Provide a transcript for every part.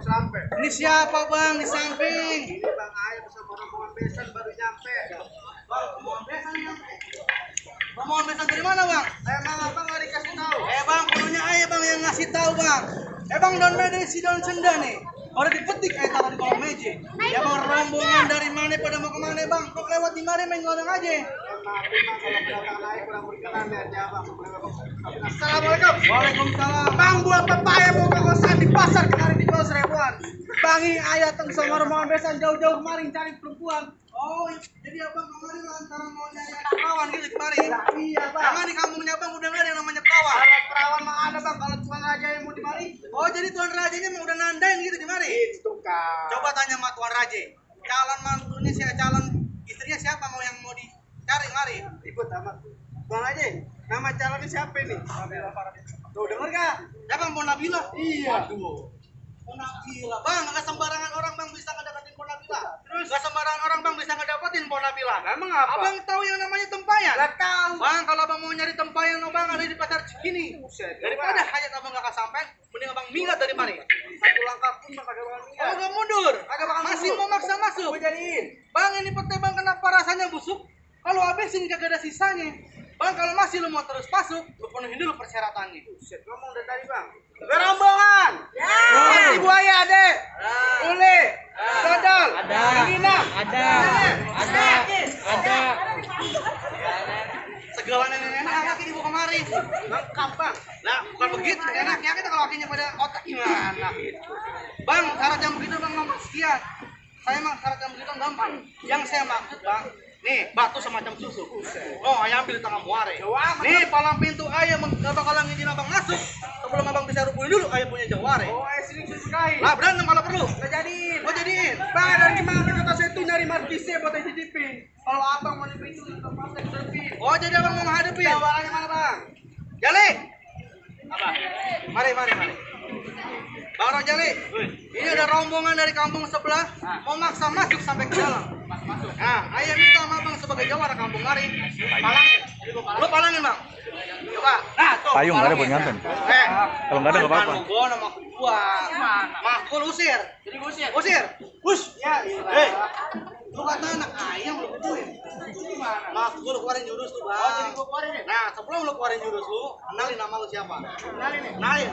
Sampai. Ini siapa bang di samping? Ini Bang Ayah bersama rombongan besan baru nyampe. Rombongan besan nyampe. Rombongan besan dari mana bang? Emang abang nggak dikasih tahu? Bang, punya ayah bang yang ngasih tahu bang. Bang daun medisi daun senda nih. Baru dipetik taruh di bawah meja. Ya bang, rombongan dari mana pada mau kemana bang? Kok lewat di mana main ngodong aja? Emang kalau kedatangan Ayah kurang berkenan ya abang. Assalamualaikum. Waalaikumsalam. Bang buat pepaya mau kokosan di pasar kemarin di jual 1000-an. Bangi Ayah teng sama rombongan besan jauh-jauh kemarin cari perempuan. Oh, jadi abang kemarin lantaran mau nyari perawan gitu kemarin? Iya bang. Emang di kampungnya bang udah nggak ada yang namanya perawan? Kalau perawan mah ada bang, kalau tuan raja yang mau dimari. Oh, jadi tuan rajanya emang udah nandain gitu di mari? Itu kan. Coba tanya sama tuan raja. Calon mantunya siapa, calon istrinya siapa mau yang mau dicari mari? Ikut amat. Tuan raja, nama calonnya siapa ini? Tuh denger gak? Ya bang, Ponabila. Iya. Waduh. Ponabila, bang, nggak sembarangan orang bang bisa ngedapetin Ponabila. Terus nggak sembarangan orang bang bisa ngedapetin Ponabila. Emang apa? Abang tahu yang namanya tempayan? Gak tahu. Bang, kalau abang mau nyari tempayan, abang ada di pasar Cikini. Buset. Daripada hajat abang nggak kesampean, mending abang minggat dari mari. Satu langkah pun bakal bakal Oh, nggak mundur. Agak bakal Masih mundur. mau maksa masuk. Gue jadiin. Bang, ini pete bang kenapa rasanya busuk? Kalau habisin kagak ada sisanya. Bang, kalau masih lu mau terus masuk, lu penuhin dulu persyaratannya. Buset, ngomong dari tadi bang. Berombongan. Ya. Masih buaya ada. Ule. Dodol. Ada. Gina. Ada. Ada. Ada. segala nenek-nenek laki dibawa kemari. Lengkap bang. Nah bukan begitu enaknya kita kalau lakinya pada otak gimana? Bang syarat yang begitu bang nomor sekian. Saya emang syarat yang begitu gampang. Yang saya maksud bang, nih batu semacam susu. Oh ayam ambil di tangan muare. Nih palang pintu ayam bakalan ngizin abang masuk. Sebelum abang bisa rubuhin dulu ayam punya jaware. Oh, sering sekali. Lah berantem kalau perlu. Nggak jadiin. Oh jadiin. Bang, dari gimana kata saya tuh nyari markisnya buat cicipin. Kalau abang mau nyari itu pasti cicipin. Oh jadi abang mau menghadapin. Tawarannya mana bang? Jali. Apa? Mari. Bang Rojali, ini ada rombongan dari kampung sebelah mau maksa masuk sampai ke dalam. Nah, ayah minta sama abang sebagai jawara kampung mari. Palangin. Lu palangin bang. Coba. Nah, tuh. Payung nggak ada buat nganten. Kalau nggak ada nggak apa-apa. Gua nama gua. Makul usir. Jadi usir. Push. Ya, Hei. Lu kata anak ayam lu gituin. Makul lu keluarin jurus lu bang. Oh, jadi gua keluarin ya? Nah, sebelum lu keluarin jurus lu, kenalin nama lu siapa? Kenalin.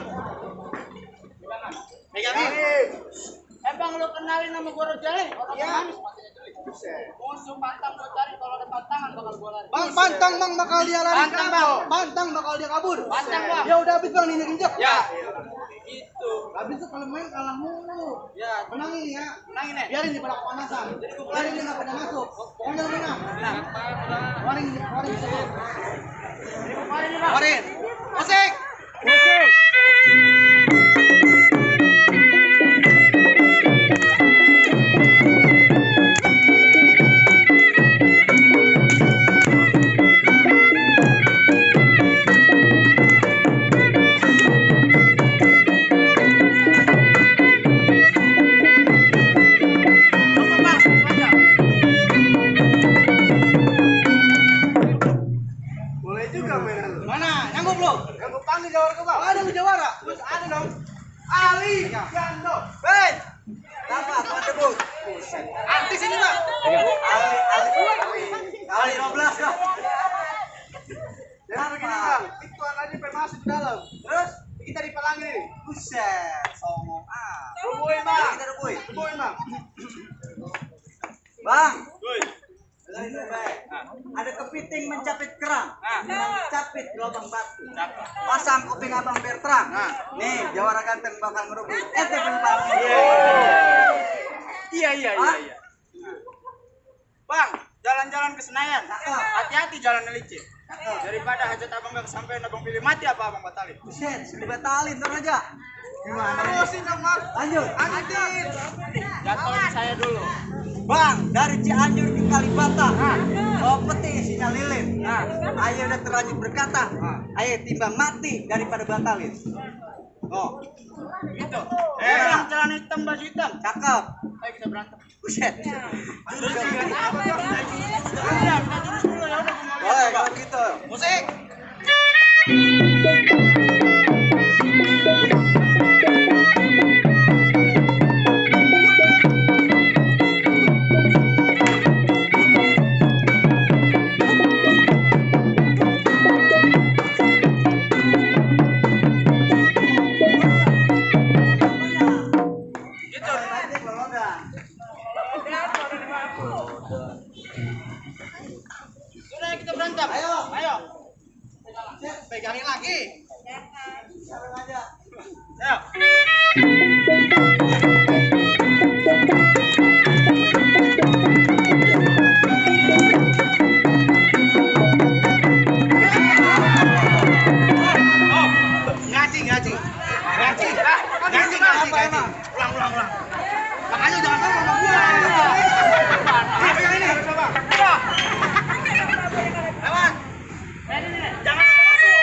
Megangin. Bang, lu kenalin nama gua Rojali? Iya. Musuh pantang gua cari, kalau ada pantangan bakal gua lari. Bang, pantang bang bakal dia lari. Pantang, Bang. Pantang bakal dia kabur. Pantang, Bang. Ya udah habis bang injek. Ya. Itu. Habis itu kalau main kalah mulu. Ya, Menangin ya. menangin ya. Biarin dia pada kepanasan. Biarin dia nggak pada masuk. Pokoknya lu menang. Keluarin. Keluarin. Musik. Boleh juga mainan lu. Mana? Nyanggup lu? Yang gua panggil jawara ke bang. Ada lu jawara. Terus ada dong. Ali Yando. Hei. Apa? Ada bu. Artis ini bang. Ali 12 lah. Jadi begini bang, itu anaknya pengen masuk ke dalam. Terus kita dipalangin nih. Buset, songong ah. Rubuhin bang. Kita rubuhin. Rubuhin bang. Bang, Woi. ada kepiting mencapit kerang, mencapit gelombang batu. Pasang kuping abang Bertrand. Nih, jawara ganteng bakal ngerubut. Ente penumpang. Iya. Bang, jalan-jalan ke Senayan. Hati-hati jalan licin. Daripada hajat abang gak kesampean abang pilih mati apa abang batalin? Buset, sudah batalin tuh aja. Gimana? Terusin dong bang. Lanjut. Lanjutin. Jatuhin saya dulu. Bang, dari Cianjur ke Kalibata. Bawa peti isinya lilin. Ayo udah terlanjur berkata. Ayo timbang mati daripada batalin. Oh, Gitu. Bang, celana hitam baju hitam. cakep. Ayo kita berantem. Buset. Jurus juga. Iya, kita jurus dulu ya udah. Boleh kalau gitu. Musik. Gitu. Sudah kita berantem. Ayo. Pegangin lagi. Ayo. Ngaji. Ulang. Makanya jangan ngomong sama gua. Nih, pegang ini. Lewat. Jangan masuk.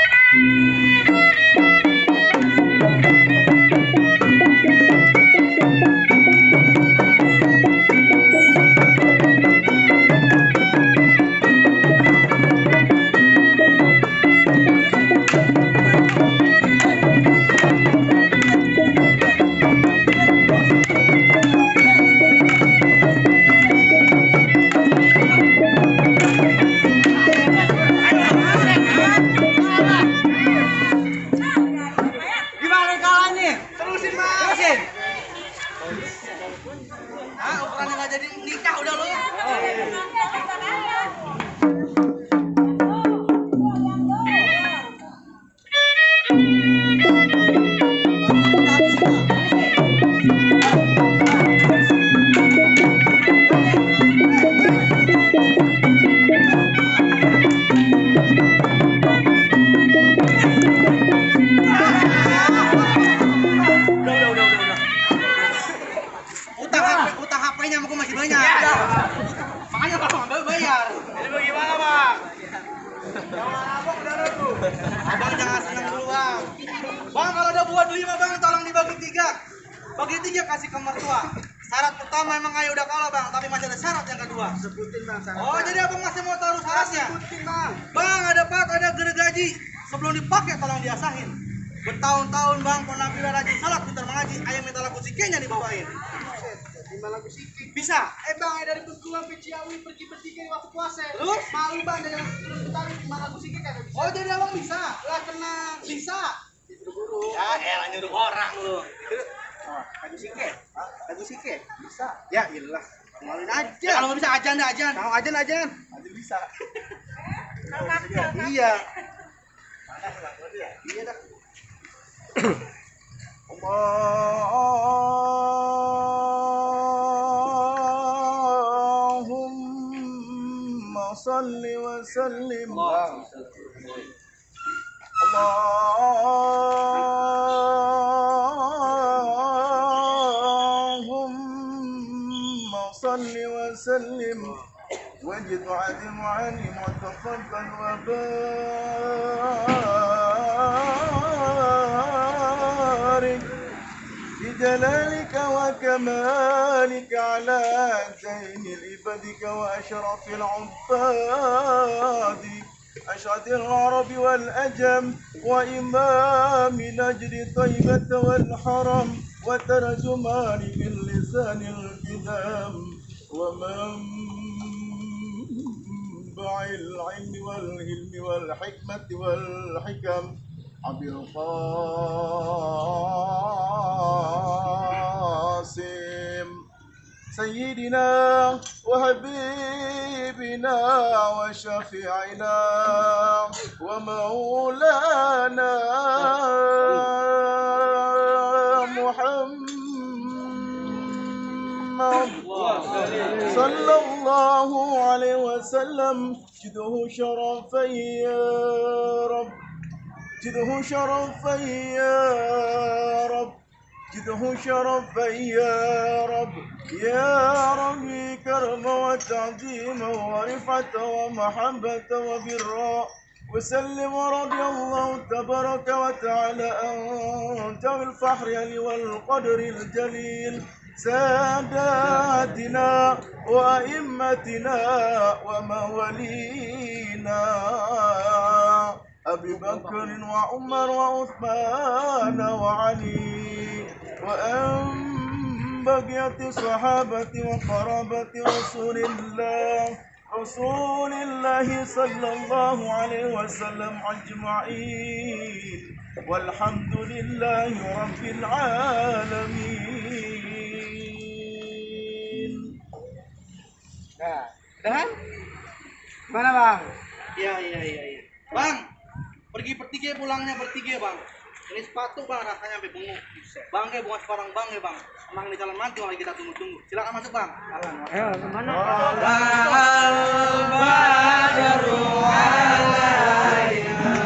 Jangan abang udah ada bro. Abang jangan senang dulu bang. Bang kalau ada buat 5 bang tolong dibagi 3. Bagi 3 kasih ke mertua. Syarat pertama emang ayo udah kalah bang, tapi masih ada syarat yang kedua. Sebutin bang syarat. Oh jadi abang masih mau taruh syaratnya? Sebutin bang. Bang ada pak, ada gergaji. Sebelum dipakai tolong diasahin. Bertahun-tahun bang penampilan rajin salat pintar mengaji, ayam minta lagu sikenya dibawain. Lima lagu sikit. Bisa? Bang dari Bengkuang ke Ciawi pergi bertiga di waktu puasa. Lu? Malu bang dengan turun tali 5 lagu sikit kan? Oh jadi abang bisa? Lah tenang. Bisa? Buru-buru. Ya elah nyuruh orang lu. Oh, lagu sikit. Lagu sikit. Bisa. Ya iyalah. Maluin aja. Ya, kalau nggak bisa ajan dah ajan. Mau ajan. Ajan bisa. Iya. Mana lagu dia? Iya dah. Allahumma salli wa sallim. Allahumma salli wa sallim. وجد عدم علم وتفضل وبارك بجلالك وكمالك على زين لعبادك وأشرف العباد أشهد العرب والأجم وإمام نجد طيبة والحرم وترجمان باللسان الكلام ومنبع العلم والعلم والحكمة والحكم أبي القاسم سيدنا وحبيبنا وشفيعنا ومولانا محمد صلى الله عليه وسلم جده شرفا يا رب جده شرفا يا رب جده شرفا يا رب يا ربي كرم وتعظيم ورفعة ومحبة وبرا وسلم رضي الله تبارك وتعالى أنت بالفحر والقدر الجليل ساداتنا وأئمتنا وموالينا أبي بكر وعمر وعثمان وعلي وأن بقية صحابة وقرابة رسول الله صلى الله عليه وسلم أجمعين والحمد لله رب العالمين. Nah, kan? Mana bang? Iya. Bang, pergi bertiga pulangnya bertiga bang. Ini sepatu bang rasanya sampai benguk. Bang ya bukan sekarang bang ya bang. Emang ini calon mantu lagi kita tunggu-tunggu. Silakan masuk bang. Ayo, kemana? Al-Badru alayna